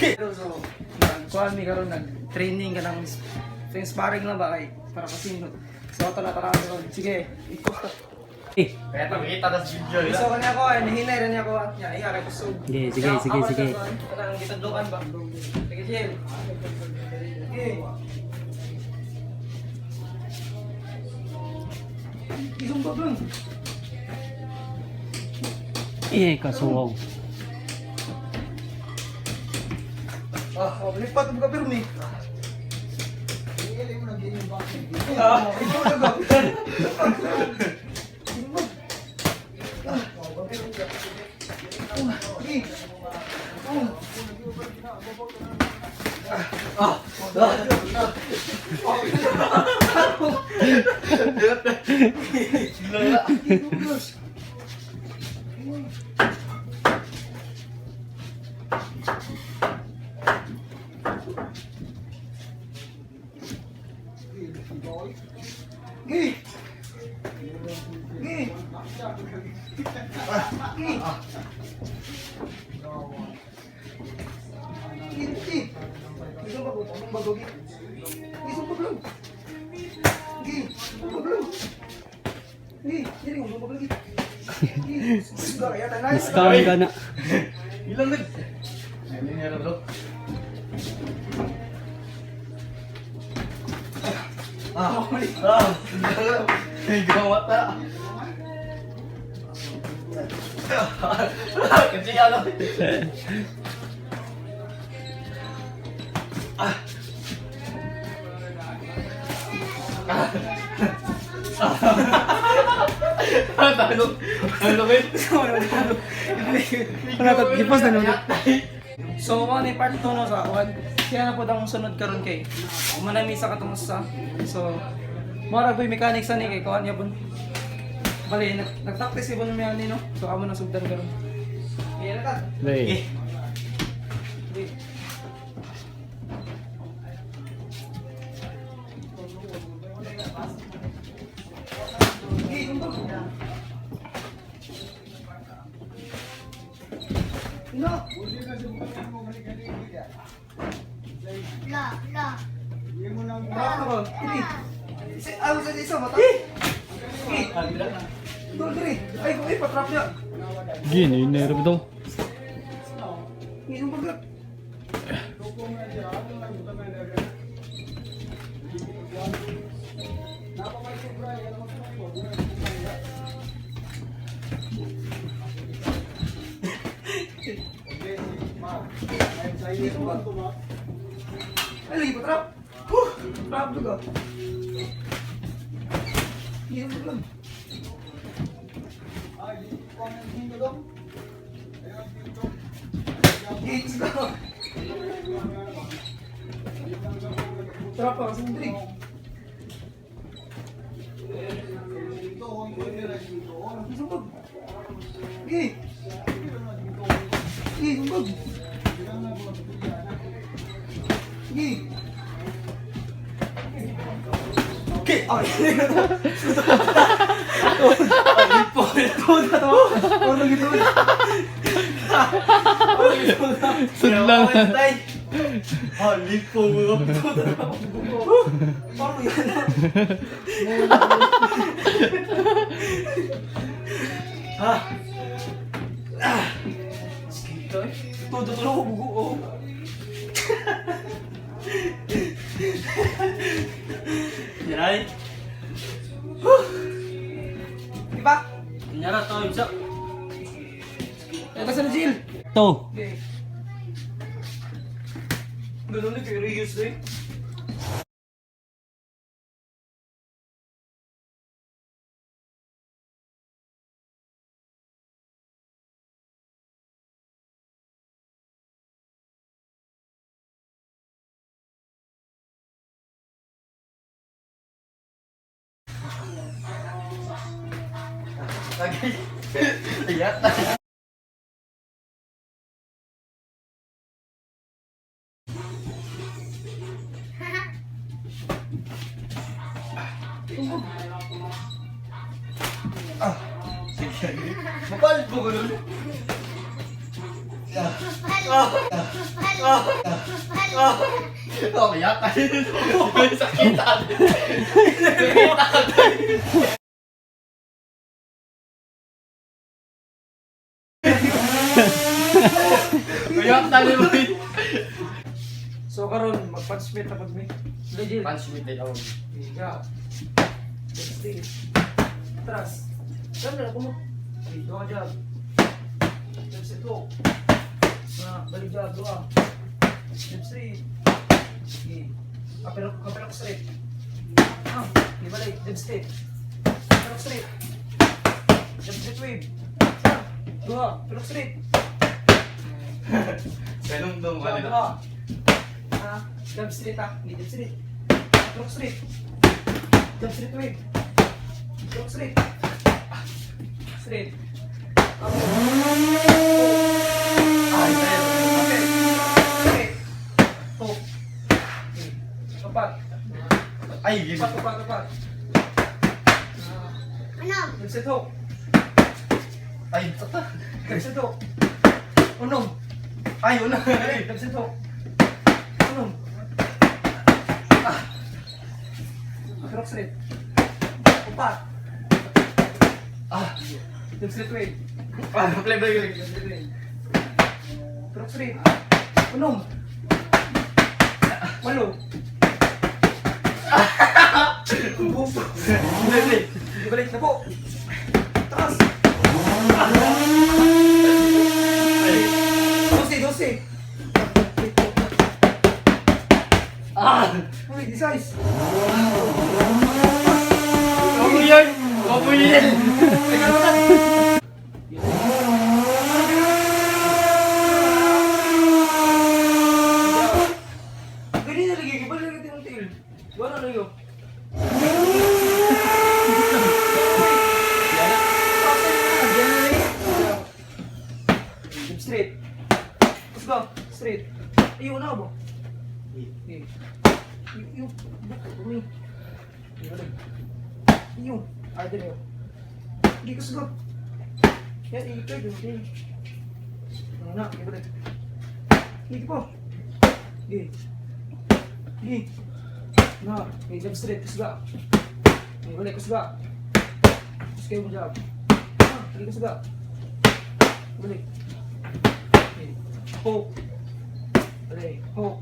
Pero so, nagkuhan mi karon, nag-training ka ng sparring lang ba kay para pasinod. So ato na tara karon. Sige, ikos ta. Eh, Kaya kita tas video nila. So kanya ko ay nahinay ra niya ako at niya iya kay kusog. Sige, sige, sige, Ako sige. na sa kuwan, kanang gitadlokan ba. Sige, chill. Sige. Isumbag lang. Eh, kasuwaw. Ah, oh, lipat mo ka pirmi. Ah, ikaw na ba? Sige. Gi. Gi. Gi. Gi, gi. Isang bago, isang bago, gi. Isang bago lang. Gi, isang bago lang. Gi, dili ko bago gi. Gi, suga kaya tayo. Discount ka na. Ilang nag... Ayun niya bro. Ah, ah, gawa ta. Kasi ano. Ah. Ano? Ano kayo? Wala ta, gipos na nun. So, mo ni part 2 no sa kuan. Kaya na po ang sunod karon kay manami sa katong sa. So, mara boy mechanics ani kay kuan yapon. Bali nag-practice ibon mi ani no. So amo na sugdan karon. Kaya na ta. Hey. Wait. No. La, la. Trap na ba? Dili. Ano sa isa mata? Eh. Dol diri. Ay, ay patrap niya. Gini, nerve daw. Isang paglat. Ay, lagi patrap. Huh! Trap juga. Isang paglat. Gates ka. Trap pa kasi diri. Sumbag. Gi. Gi, sumbag. Gi. Gi. Ay, Tuhod na to. Ano gitu? Sudlan. Halipo bro. Parang yan. Ah. Sige, eh. Todo to lang bugo oh. Yan Diba? Nyara to isa. Eh, kasi na Jill. To. Okay. Ganun na curious eh. Lagi. Iyat. Ah. Sige. Mapalit mo ko nun. Oh, yata. Sakit. Kuya, tali mo. So karon mag-punch meet na pud mi. Legit. Punch me tayo. Yeah. Let's see. Atras. Saan na ako mo? Okay, doon ka jab. Left side hook. Na, balik jab, doon. Left straight. Okay. Kapil kapil ako straight. Ah, okay, balik. Left straight. Kapil ako straight. Left straight wave. Ah, doon. Kapil ako straight. Ganun dong Jab, kanila. doon. Ah, left straight ah. Hindi left straight. Kapil ako straight. Jump straight wave. Jump straight. Ah, straight. Up. Ay, tayo. Okay. Straight. Hook. Okay. Upat. Ay, gini. Upat, upat, upat. Ah, left side hook. Ay, tata. Left side hook. Unom. Ay, una. Left side hook. Unom. Ah. Crook straight. Upat. Ah, Left straight wave. ah, play play play. Left straight wave. Crook straight. Unom. Walo. Play play. Ibalik na po. Taas. Dose, dose. Ah, Uy, this size. kamu yan. Kamu yan. Teka lang. Ganyan na lagi, balik natin ang tail. Wala na yun. Straight. Let's go. Straight. Ayun na ba? Eh. Iyo. Umi. Iyo. Ay, dali. Hindi ko sugot. Yan, ito. Ito. Ano na, ibalik. Hindi po. Hindi. Hindi. Na, may jab straight, kusga. May balik, kusga. Kusga yung jab. Ah, hindi kusga. Balik. Okay. Hook. Balik, hook.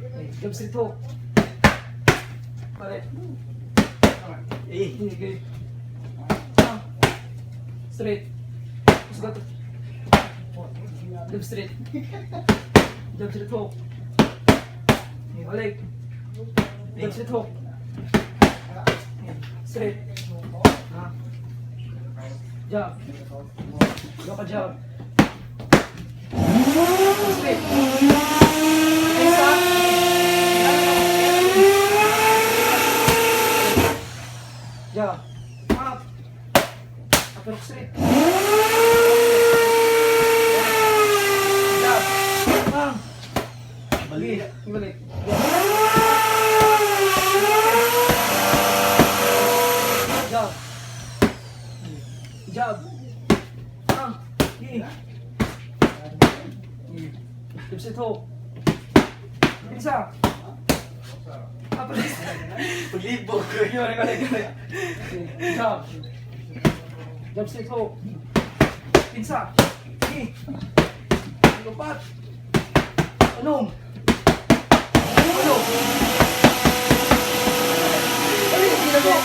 Okay, jab straight hook. Balik. Eh, Okay. Ah. Straight. Kusga to. Jab straight. Jab straight hook. Okay, balik. Jab straight hook. Okay, straight. Ah. Jab. Jab ka jab. Straight. Isa. Jab. Up. Upper straight. Jab. Bang. Balik. Balik. Jab. Jab. Bang. Gi. Gi. Left side hook. Isa. Upper Paglibog. Balik, balik, balik. Jab. Jab straight hook. Pinsa. Gi. Lupat. Anong? Ano? Ano yung ginagawa?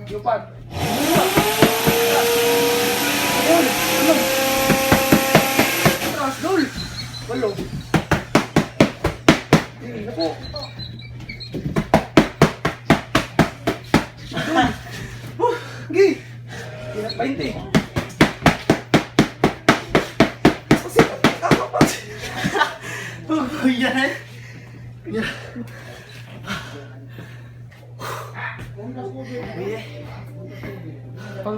Lupat. Gol! Ano? Atras, gol! Walo. Eh, naku. Gol! Huh, Gi! 20. Kasi, ako pa. Yan. Pag